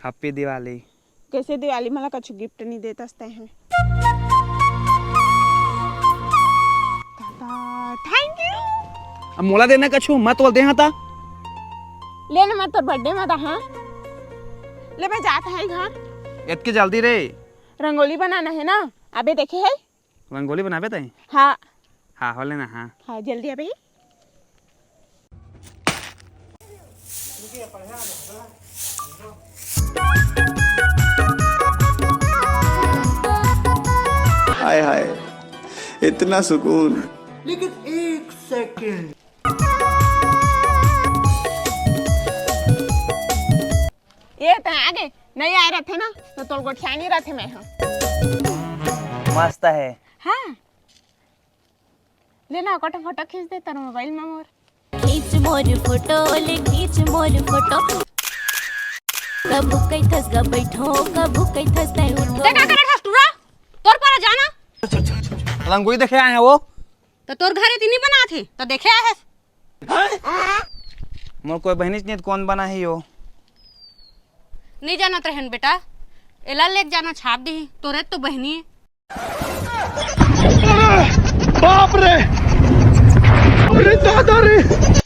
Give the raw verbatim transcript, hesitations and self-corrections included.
Happy Diwali। कैसे दिवाली, मला कछु gift नहीं देता हस्ते हैं। दादा, thank you। अब मोला देना कछु, मैं तोला दे हँव ता। ले ना, मैं तोर birthday में दा, हाँ। ले, मैं जात है घर। इतकी जल्दी रे? रंगोली बनाना है ना, अबे देखे है। रंगोली बनाबे तई? हाँ। हाँ, हो लेना, हाँ। हाँ, जल्दी अबे। हाय हाय, इतना सुकून। लेकिन एक सेकंड। ये तो आगे नहीं आए रहते ना, तो तोर गोठियानी रहते मैं, हाँ। मस्त है। हाँ। ले ना, ओकर photo खींच दे तोर mobile में मोर। खींच मोर photo, ले खींच मोर photo। कभू कहिथस गा बैठो, कभू कहिथस तैं उठो। ते का करत हस टूरा? तोर पारा जाना। रंगोली देखे आए हैं वो। तो तोर घर इतनी बनात हे, तो देखे आए हस। मोर कोई बहिनीच नहीं, तो कौन बनाही वो? नहीं जानत रहेन बेटा, एला लेके जाना, छाप दी, तोरे तो बहिनी। बाप रे, अरे दादा रे।